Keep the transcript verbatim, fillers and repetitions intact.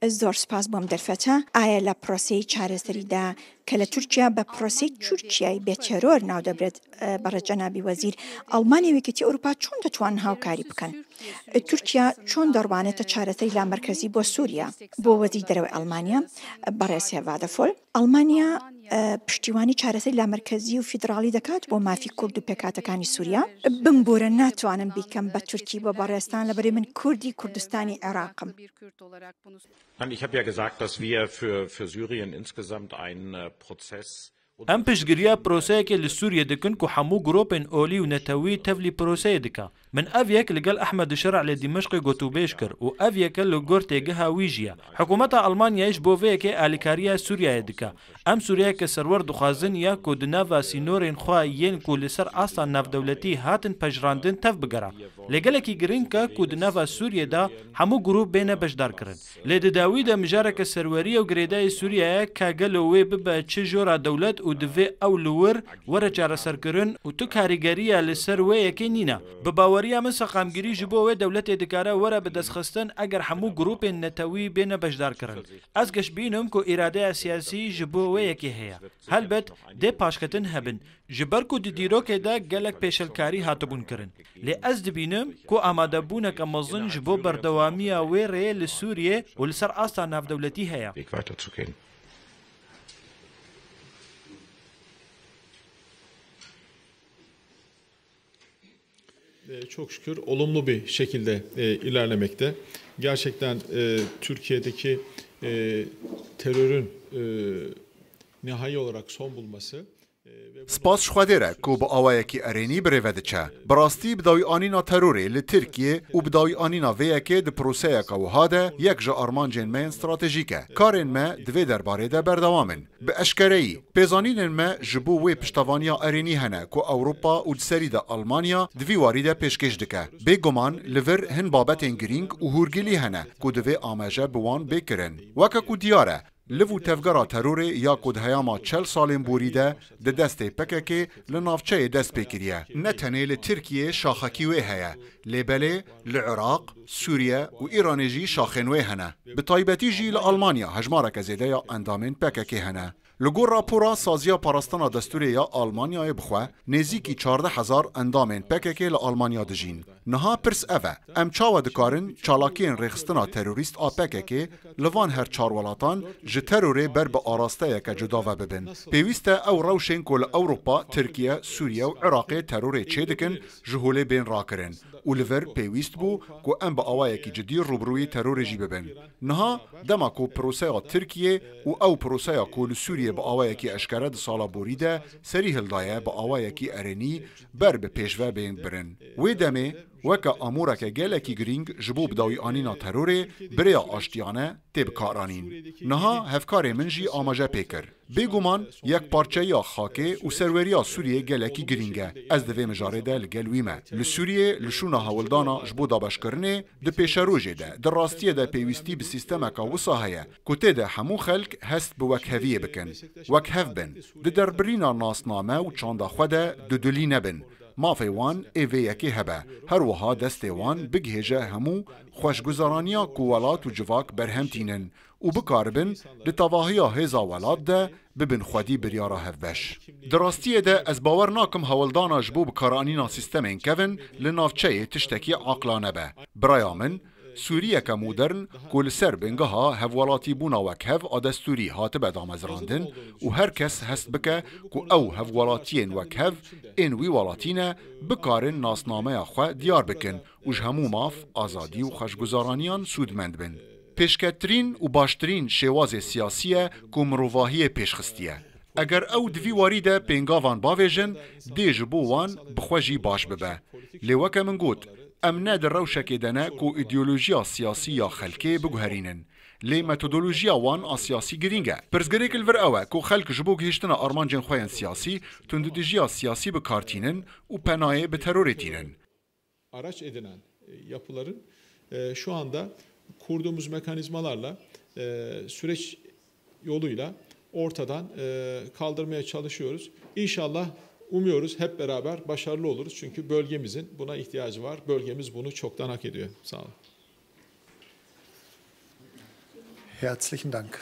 زۆر سپاس بۆم دەرفەتە. ئایا لە پرۆسەی چارەسەریدا کە لە تورکیا بە پرۆسەی تورکیای بێ تێرۆر ناو دەبرێت، بەڕێز جەنابی وەزیر، ئەڵمانیا و یەکێتی ئەوروپا چۆن دەتوانن هاوکاری بکەن؟ تورکیا چۆن دەڕوانێتە چارەسەری لامەرکەزی بۆ سووریا؟ بۆ وەزیر دەرەوەی ئەڵمانیا، بەڕێز هێڤادەفۆل، ئەڵمانیا پشتیوانی چارەسەری لامەرکەزی و فیدراڵی دەکات بۆ مافی کورد و پێکاتەکانی سووریا؟ بمبورە ناتوانم بیکەم بە تورکی بۆ بەڕێزتان، لەبەرەی من کوردی کوردستانی عێراقم. Ich habe ja gesagt, dass wir für, für Syrien insgesamt einen Prozess ئەم پشتگیریە پرۆسەیەکێ لە سووریە دکن کو هەموو گرۆپێن ئۆلی و نەتەوی تەڤلی پرۆسەیە دکا. من ئەڤ یەک لەگەڵ ئەحمەد شەرع لە دیمەشقێ گۆتوبێژ کر و ئەڤ یەکە لە گۆر تێگەها ویژیە. حکوومەتا ئەڵمانیایش بۆ ڤێ یەکێ ئالیکاریە سووریایە دکا. ئەم سووریە کە سەروەر دخوازن یا کو دناڤا سینۆرێن خوا یێن کو لەسەر ئاستا ناڤدەولەتی هاتن پەژراندن تەڤ بگەرا. لێ گەلەکی گرنگ کە کو دناڤا سووریەدا هەموو گروپ بێنە بەشدارکرن. لێ دداوی دە مژارەکە سەروەریە و گرێدای سووریایە کە گەلۆ وێ ببە چ ژۆرا دەولەت و دڤێ ئەو لوور وەرە چارەسەرکردن و تو کاریگەریە لە سەر وێ یەکەی نینە. بە باوەریە من سەقامگیری ji bo wê dewletê dikare were bi destxistin eger hemû grûpên netewî bêne beşdarkirin. Ez geş bînim ku îradeya siyasî ji bo wê yekê heye. Helbet dê paşketin hebin. Ji ber ku di dîrokê de gelek pêşelkarî hatibûn kirin. Lê ez dibînim ku amadebûneke mezin ji bo berdewamiya wê rêyê li Sûriyê û li ser asta navdewletî heye. Çok şükür olumlu bir şekilde ilerlemekte. Gerçekten Türkiye'deki terörün nihai olarak son bulması Spas ji Xwedê re ku bi awayekî erênî bi rê ve diçe. Bi rastî bi dawî anîna terorê li Tirkiyê û bi dawî anîna vê yekê di proseyeke wiha de yek ji armancên me yên stratejîk e. Karên me di vê derbarê de berdewam in. Bi eşkereyî, pêzanînên me ji bo wê piştevaniya erênî hene ku Ewropa û di serî de Almanya di vî warî de pêşkêş dike. Bêguman li vir hin babetên girîng û hûrgilî hene ku divê amaje bi wan bê kirin. Weke ku diyar e, Liv û tevgera terorê ya ku di heyama çel salên borî de di destê P K K li navçeyê dest pê kiriye. Ne tenê li Tirkiyê şaxekî wê heye, lê belê li Iraq, Sûriye û Îranê jî şaxên wê hene. Bi taybetî jî li Almanya hejmareke zêde ya endamên P K K hene. Li gor rapora Saziya Parastina Destûrê ya Almanyayê bixwe, nêzîkî çardeh hezar endamên P K K li Almanya dijîn. Niha pirs ev e, em çawa dikarin çalakiyên rêxistina terorîst a P K K li van her çar welatan ji terorê ber bi arasteyeke cuda ve bibin? Pêwîst e ew rewşên ku li Ewropa, Tirkiye, Sûriye û Iraqê terorê çêdikin ji holê bên rakirin û li vir pêwîst bû ku em bi awayekî cidî rûbirûyî terorê jî bibin. Niha dema ku proseya Tirkiyê û ew proseya ku li Sûriyê bi awayekî eşkere di sala borî de serî hildaye bi awayekî erênî ber bi pêşve bên birin. Wê demê weke amûreke gelekî girîng ji bo bidawîanîna terorê bi rêya aştiyane tê bikaranîn. Niha hevkarê min jî amaje pê kir. Bêguman yekparçeyiya xakê û serweriya Sûriyê gelekî girîng e. Ez di vê mijarê de li gel wî me. Li Sûriyê li şûna hewldana ji bo dabeşkirinê di pêşerojê de, di rastiyê de pêwîstî bi sîstemeka wisa heye ku tê de hemû xelk hest bi wekheviyê bikin. Wekhev bin. Di derbirîna nasname û çanda xwe de dudilî nebin. Mafê wan ê vê yekê hebe. Her wiha destê wan bigihêje hemû xweşguzaraniya ku welat û civak berhem tînin û bikaribin di tevahiya hêza welat de bibin xwedî biryara hevbeş. Di rastiyê de ez bawer nakim hewldana ji bo bikaranîna sîstemên kevin li navçeyê tiştekî aqilane be. Bi raya min, Sûriyeke modern ku li ser bingeha hevwelatîbûna wekhev a destûrî hatibe damezrandin û her kes hest bike ku ew hevwelatiyên wekhev ên wî welatî ne, bikarin nasnameya xwe diyar bikin û ji hemû maf, azadî û xweşguzaraniyan sûdmend bin. Pêşketirîn û baştirîn şêwazê siyasî ye ku mirovahiyê pêş xistiye. Eger ew di vî warî de pêngavan bavêjin, dê ji bo wan bi xwe jî baş bibe. Lê weke min got, em ne di rewşekê de ne ku îdeolojiya siyasî ya xelkê biguherînin. Lê metodolojiya wan a siyasî girîng e. Pirsgirêk li vir ew e ku xelk ji bo gihiştina armancên xwe yên siyasî, tundûtijiya siyasî bi kar tînin û penayê bi terorê tînin. Araç edinen yapıların şu anda kurduğumuz mekanizmalarla süreç yoluyla ortadan kaldırmaya çalışıyoruz. İnşallah umuyoruz hep beraber başarılı oluruz. Çünkü bölgemizin buna ihtiyacı var. Bölgemiz bunu çoktan hak ediyor. Sağ olun. Herzlichen Dank.